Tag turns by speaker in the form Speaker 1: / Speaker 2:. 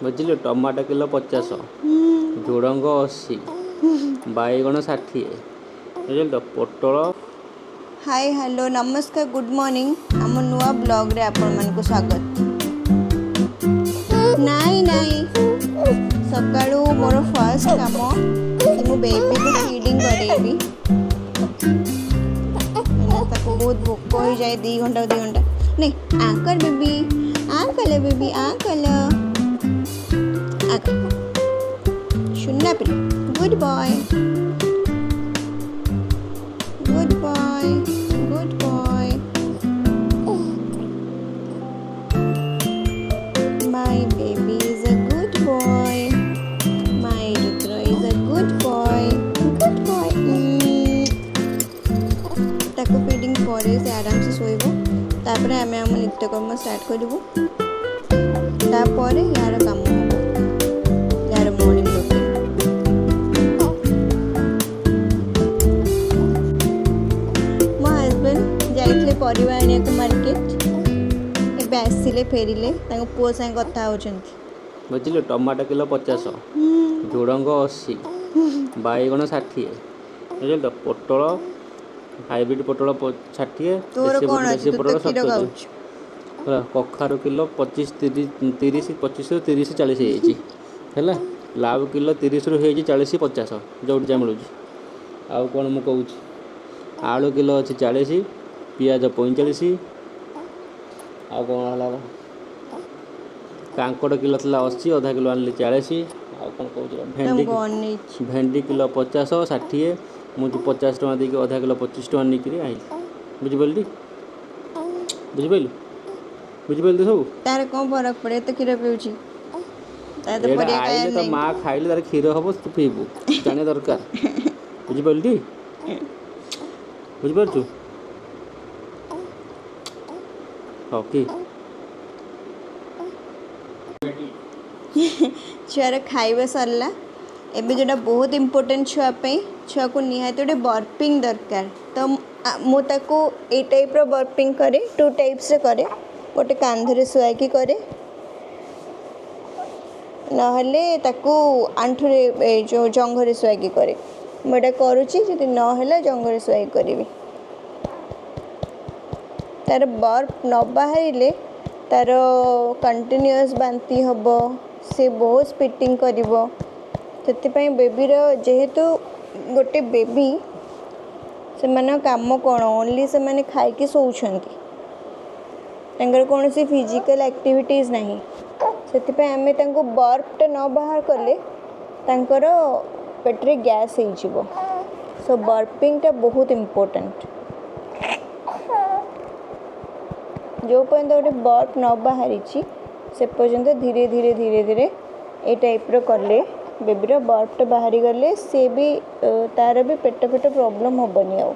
Speaker 1: ବୁଝିଲୁ, tomato kilo 50, ଝୁଡ଼ଙ୍ଗ 80, ବାଇଗଣ 60, ବୁଝିଲୁ ତ, ପୋଟଳ।
Speaker 2: ହାଇ, ହ୍ୟାଲୋ, ନମସ୍କାର, ଗୁଡ଼୍ ମର୍ଣ୍ଣିଂ। ଆମ ନୂଆ ବ୍ଲଗ୍ରେ ଆପଣମାନଙ୍କୁ ସ୍ୱାଗତ। ନାଇଁ ନାଇଁ, ସକାଳୁ ମୋର ଫାର୍ଷ୍ଟ କାମ କି ମୁଁ ବେବିକୁ ଫିଡ଼ିଂ କରେଇବି, କାହିଁକିନା ତାକୁ ବହୁତ ଭୋକ ହେଇଯାଏ 2 ଘଣ୍ଟା 2 ଘଣ୍ଟା। ନାଇଁ, ଆ କର ବେବି, ଆ କଲ ବେବି, ଆ କଲ, ଆ କର ସୁନା ପିଲା। Good boy, good boy, good boy. My baby is a good boy. My Rudra is a good boy. Good boy. ତାକୁ ଫିଡ଼ିଂ ପରେ ସେ ଆରାମସେ ଶୋଇବ। ତାପରେ ଆମେ ଆମ ନିତ୍ୟକର୍ମ ଷ୍ଟାର୍ଟ କରିବୁ। ତାପରେ ୟାର କାମ ହେବ, ୟାର ମର୍ଣ୍ଣିଂ ରୁଟିନ୍। ମୋ ହଜବେଣ୍ଡ ଯାଇଥିଲେ ପରିବା ଆଣିବାକୁ ମାର୍କେଟ, ଏବେ ଆସିଲେ, ଫେରିଲେ, ତାଙ୍କ ପୁଅ ସାଙ୍ଗେ କଥା ହେଉଛନ୍ତି।
Speaker 1: ବୁଝିଲୁ, ଟମାଟୋ କିଲୋ 50, ଝୁଡ଼ଙ୍ଗ 80, ବାଇଗଣ 60, ବୁଝିଲୁ ତ, ପୋଟଳ ହାଇବ୍ରିଡ଼ ପୋଟଳ 60,
Speaker 2: ତୋର
Speaker 1: ଦେଶୀ
Speaker 2: କ'ଣ ଅଛି?
Speaker 1: ଦେଶୀ
Speaker 2: ତୁ ତ
Speaker 1: ପୋଟଳ
Speaker 2: କ୍ଷୀର
Speaker 1: 70
Speaker 2: ଖାଉଛୁ।
Speaker 1: ହେଲା, କଖାରୁ କିଲୋ 25, 30, 25ରୁ 30, 40 ହେଇଯାଇଛି। ହେଲା, ଲାଉ କିଲୋ 30ରୁ ହେଇଛି 40, 50, ଯେଉଁଠି ଯାହା ମିଳୁଛି। ଆଉ କ'ଣ ମୁଁ କହୁଛି, ଆଳୁ କିଲୋ ଅଛି 40, ପିଆଜ 45। ଆଉ କ'ଣ ହେଲା? କାଙ୍କଡ଼ କିଲୋ ଥିଲା 80, ଅଧା କିଲୋ ଆଣିଲି 40। ଆଉ କ'ଣ କହୁଛି? ଭେଣ୍ଡି,
Speaker 2: ତମକୁ ଅନେଇଛି।
Speaker 1: ଭେଣ୍ଡି କିଲୋ 50, 60। ମୁଁ 50 ଟଙ୍କା ଦେଇକି ଅଧା କିଲୋ 25 ଟଙ୍କା ନେଇକିରି ଆଇଲି। ବୁଝିପାରିଲି? ବୁଝିପାରିଲୁ? ବୁଝିପାରିଲୁ ତ ସବୁ?
Speaker 2: ତାର କ'ଣ ଫରକ ପଡ଼େ? ତ କ୍ଷୀର ପିଉଛି, ତାର ତ
Speaker 1: ଏଇଟା
Speaker 2: ପରିବା
Speaker 1: ଆଇଲେ
Speaker 2: ଖାଇବାର
Speaker 1: ତ
Speaker 2: ନାହିଁ।
Speaker 1: ମା ଖାଇଲେ ତାର କ୍ଷୀର ହବ, ତୁ ପିଇବୁ, ଜାଣିବା ଦରକାର। ବୁଝିପାରିଲୁ? ବୁଝିପାରୁଛୁ? ହଉ କି
Speaker 2: ଛୁଆର ଖାଇବା ସରିଲା। ଏବେ ଯେଉଁଟା ବହୁତ ଇମ୍ପୋର୍ଟାଣ୍ଟ ଛୁଆ ପାଇଁ, ଛୁଆକୁ ନିହାତି ଗୋଟେ ବର୍ପିଂ ଦରକାର। ତ ମୁଁ ତାକୁ ଏଇ ଟାଇପ୍ର ବର୍ପିଂ କରେ, 2 ଟାଇପ୍ସରେ କରେ। ଗୋଟେ କାନ୍ଧରେ ଶୁଆଇକି କରେ, ନହେଲେ ତାକୁ ଆଣ୍ଠୁରେ, ଏ ଯେଉଁ ଜଙ୍ଘରେ ଶୁଆଇକି କରେ। ମୁଁ ଏଇଟା କରୁଛି, ଯଦି ନହେଲା ଜଙ୍ଘରେ ଶୁଆଇକି କରିବି। ତାର ବର୍ପ ନ ବାହାରିଲେ ତାର କଣ୍ଟିନ୍ୟୁଅସ୍ ବାନ୍ତି ହେବ, ସେ ବହୁତ ସ୍ପିଟିଂ କରିବ। ସେଥିପାଇଁ ବେବିର, ଯେହେତୁ ଗୋଟେ ବେବି, ସେମାନଙ୍କ କାମ କ'ଣ? ଓନ୍ଲି ସେମାନେ ଖାଇକି ଶୋଉଛନ୍ତି, ତାଙ୍କର କୌଣସି ଫିଜିକାଲ୍ ଆକ୍ଟିଭିଟିଜ୍ ନାହିଁ। ସେଥିପାଇଁ ଆମେ ତାଙ୍କୁ ବର୍ପଟା ନ ବାହାର କଲେ ତାଙ୍କର ପେଟରେ ଗ୍ୟାସ୍ ହେଇଯିବ। ସୋ ବର୍ପିଂଟା ବହୁତ ଇମ୍ପୋର୍ଟାଣ୍ଟ। ଯେଉଁ ପର୍ଯ୍ୟନ୍ତ ଗୋଟେ ବର୍ପ ନ ବାହାରିଛି ସେ ପର୍ଯ୍ୟନ୍ତ ଧୀରେ ଧୀରେ ଧୀରେ ଧୀରେ ଏଇ ଟାଇପ୍ର କଲେ ବେବିର ବର୍ପଟା ବାହାରିଗଲେ ସେ ବି ତାର ବି ପେଟ ଫେଟ ପ୍ରୋବ୍ଲେମ୍ ହେବନି ଆଉ।